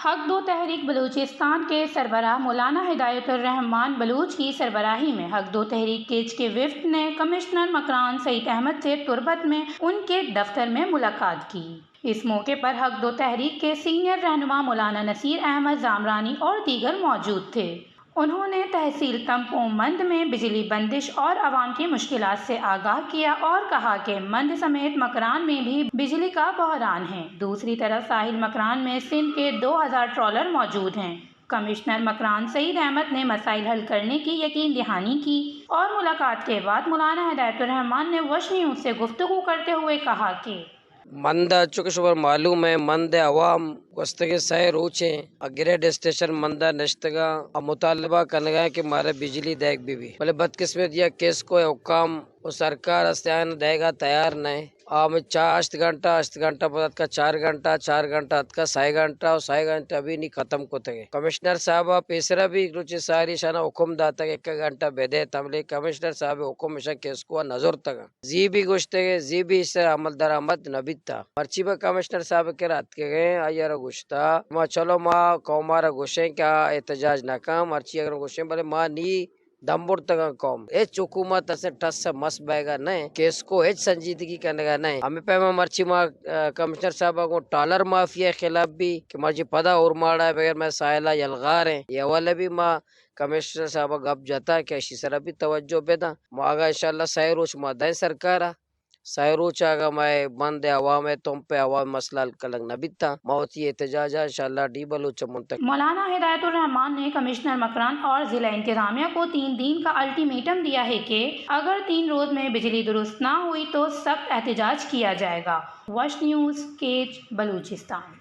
حق دو تحریک بلوچستان کے سربراہ مولانا ہدایت الرحمان بلوچ کی سربراہی میں حق دو تحریک کیچ کے وفد نے کمشنر مکران سعید احمد سے تربت میں ان کے دفتر میں ملاقات کی۔ اس موقع پر حق دو تحریک کے سینئر رہنما مولانا نصیر احمد زامرانی اور دیگر موجود تھے۔ انہوں نے تحصیل تمپ و مند میں بجلی بندش اور عوام کی مشکلات سے آگاہ کیا اور کہا کہ مند سمیت مکران میں بھی بجلی کا بحران ہے۔ دوسری طرف ساحل مکران میں سندھ کے دو ہزار ٹرالر موجود ہیں۔ کمشنر مکران سعید احمد نے مسائل حل کرنے کی یقین دہانی کی اور ملاقات کے بعد مولانا ہدایت الرحمان نے وش نیوز سے گفتگو کرتے ہوئے کہا کہ مند ء چو کہ شمار معلوم ء، مند ء عوام گوستگیں سئے روچیں ء گرڈ اسٹیشن مند ء نشتگاں ء مطالبہ کنگاں کہ مارا بجلی دئیگ بہ بی، بلے بدقسمتی ء کیسکو ء حکام و سرکار است آیان دئیگ ء تیار نہ انت۔ آ ہمے چا ہشت گھنٹہ، ہشت گھنٹہ پد اتکا چار گھنٹہ، چار گھنٹہ اتکا سئے گھنٹہ و سئے گھنٹہ ابھی نی ختم کتگ۔ کمشنر صاحب ء پیسرا بھی روچے ساری شانا حکم داتگ ایک گھنٹہ بدے تملے کمشنر صاحب ء حکم اشاں کیسکو ء نزرتگ۔ زی بی گوشتگ، زی بی ایشی ء عمل درآمد نہ بیتا۔ مرچی ما کمشنر صاحب ء کرا اتکگیں، آئی ء را گوشتا، ما چلو ما قوم ء را گوشیں کہ آ احتجاج نہ کن، مرچی اگر گوشیں، بلے ما نی دم برتگاں قوم۔ ہچ حکومت اسے ٹس ء مس بئیگا نہ انت، کیسکو ہچ سنجیدگی کنگا نہ انت۔ ہمے پیما مرچی ما، ا، کمشنر صاحب ء گوں ٹالر مافیا ء خلاف بھی کہ مرچی پدا اورماڑا ء بغیر مئے ساحل ء یلغار انت۔ اے حوالہ بھی ما کمشنر صاحب ء گپ جتا کہ اشی سرا بھی توجہ بداں۔ ما اگاں انشاءاللہ سئے روچ ما دئیں سرکار ء، سئے روچ ء اگاں مئے بند ء عوام ء تمپ ء عوام مسئلہ حل کنگ نہ بیتاں، ما وتی احتجاج ء انشاءاللہ ڈی بلوچ ء منتقل۔ مولانا ہدایت الرحمان نے کمشنر مکران اور ضلع انتظامیہ کو تین دن کا الٹیمیٹم دیا ہے کہ اگر تین روز میں بجلی درست نہ ہوئی تو سخت احتجاج کیا جائے گا۔ وش نیوز، کیچ، بلوچستان۔